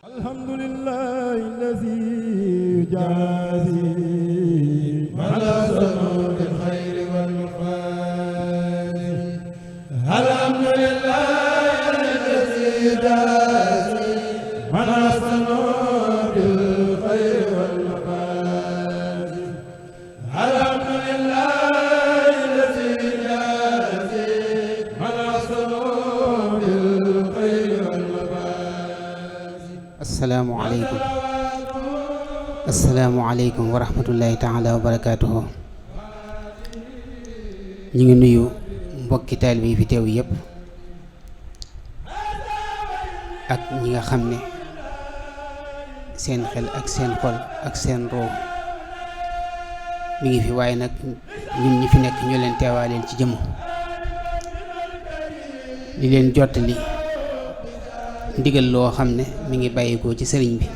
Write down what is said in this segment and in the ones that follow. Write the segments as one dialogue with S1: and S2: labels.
S1: alhamdulillahi allazi yujazi ala sunul khayri wal mafaz alhamdulillahi allazi yujazi ala sunul khayri wal mafaz alhamdulillahi allazi yujazi ala sunul khayri wal
S2: asalaamaaleykum wa rahmatullahi taala wa barakaatuhu. ñu ngi nuyu mbokki taalibe yi fi teew yëpp ak ñi nga xam ne seen xel ak seen xol ak seen roo mi ngi fi, waaye nag ñun ñi fi nekk ñoo leen teewaaleel ci jëmm di leen jottali ndigal loo xam ne mi ngi bàyyikoo ci sëriñ bi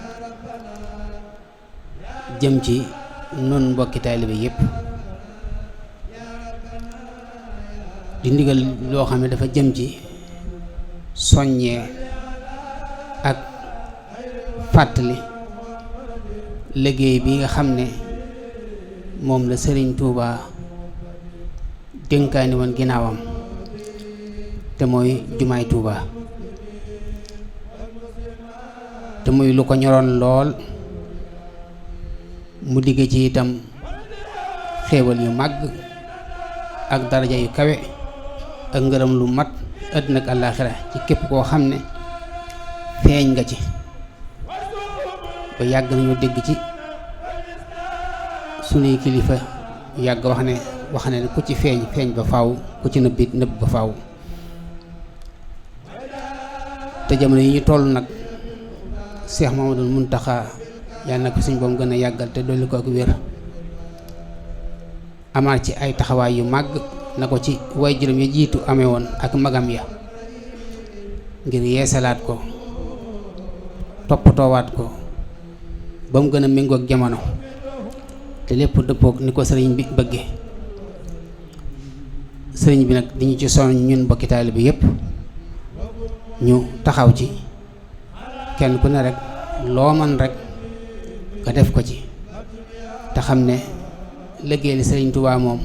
S2: jëm ci nun mbokki taalibe yépp, di ndigal loo xam ne dafa jëm ci soññee ak fàttali liggéey bi nga xam ne moom la sëriñ Tuuba dénkaani woon ginnaawam te mooy jumaay Tuuba, te muy lu ko ñoroon lool, mu digge ci itam xéewal yu màgg ak daraja yu kawe ak ngërëm lu mat àddina ak àllaaxira ci képp koo xam ne feeñ nga ci. ba yàgg nañu dégg ci sunuy kilifa yàgg wax ne ku ci feeñ ba faaw, ku ci nëbbit nëbb ba faaw. te jamono yi ñu toll nag Cheikh Mamadou Muntaxa yàlla na ko suñ boom gën a yàggal te dolli ko ak wér, amaat ci ay taxawaay yu màgg na ko ci way juróom ya jiitu amee woon ak magam ya, ngir yeesalaat ko, toppatoowaat ko ba mu gën a méngoog jamono te lépp dëppoog ni ko sëriñ bi bëgge. sëriñ bi nag di ñu ci sonn ñun mbokki taalibe bi yépp ñu taxaw ci, kenn ku ne rek loo man rek nga def ko ci, te xam ne liggéeyal Sëriñ Tuubaa moom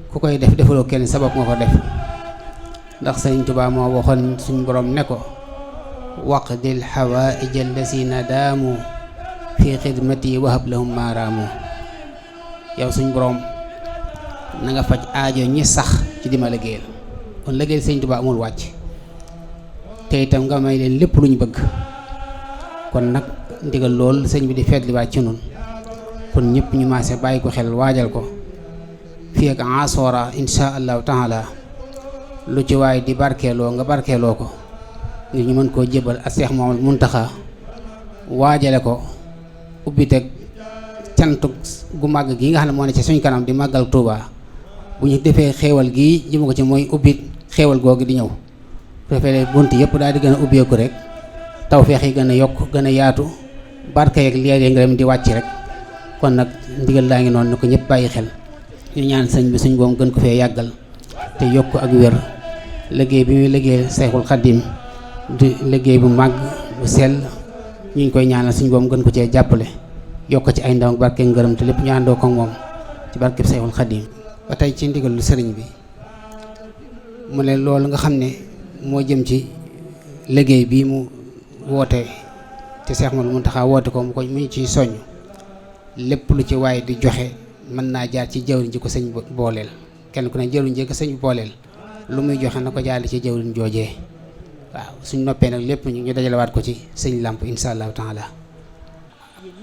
S2: ku koy def defaloo kenn sabab nga ko def, ndax Sëriñ Tuubaa moo waxoon suñ borom ne ko waqdil hawaa'ij allazina daamu fi xidmati wahab lahum maaraamu. yow suñ borom na nga faj aajo ñi sax ci di ma liggéeyal. kon liggéeyal Sëriñ Tuubaa amul wàcc, te itam nga may leen lépp lu ñu bëgg. kon nag ndigal lool sëñ bi di feetliwaat ci nun, kon ñëpp ñu maase bàyyi ko xel, waajal ko fii ak asoora insha allahu taala. lu ci waay di barkeeloo nga barkeeloo ko ngir ñu mën koo jébal ak Seex Mamadou Muntaxa, waajale ko ubbiteg cantu gu màgg gi nga xam ne moo ne ci suñ kanam di màggal Tuuba. bu ñu defee xéewal gii jëma ko ci mooy ubbit xéewal googu di ñëw, préféré bunt yëpp daal di gën a ubbeeku rek, tawfeex yi gën a yokk gën a yaatu, barke yeeg léeg-léeg nga dem di wàcc rek. kon nag ndigal laa ngi noonu na ko ñëpp bàyyi xel. ñu ñaan sëñ bi suñ boom gën ko fee yàggal te yokk ak wér. liggéey bi muy liggéey Seexul Xaddim di liggéey bu màgg bu sell, ñu ngi koy ñaanal suñ boom gën ko cee jàppale, yokk ci ay ndaw barke ngërëm te lépp ñu àndoo ko moom ci barkeb Seexul Xaddim. ba tey ci ndigal lu sëriñ bi mu ne loolu nga xam ne moo jëm ci liggéey bi mu woote te Seex Mamadou Muntaxa woote ko mu ciy soññ, lépp lu ci waaye di joxe mën naa jaar ci jawriñ ji ko sëñ booleel. kenn ku ne jawriñ ji ko sëñ booleel lu muy joxe na ko jaarale ci jawriñ joojee. waaw suñ noppee nag lépp ñu dajalewaat ko ci sëñ làmp insha allahu taala.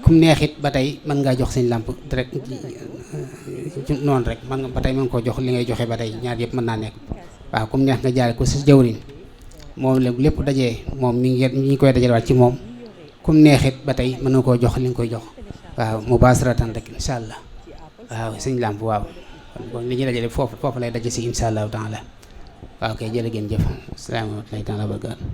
S2: kum neexit ba tey mën ngaa jox sëñ làmp direct noonu rek mën nga ba tey mën koo jox li ngay joxe ba tey, ñaar yëpp mën naa nekk. waaw kum neex nga jaare ko si jawriñ moom lépp dajee moom mi ngi koy dajalewaat ci moom. kum neexit ba tey mën na koo jox li nga koy jox. waaw mu baasaratan rek insha allah. waaw sëñ làmp waaw kon li ñuy dajale foofu lay daje si insha allahu taala. waaw kay jërë ngeen jëf. asalaamaaleykum taala wa barakaatu.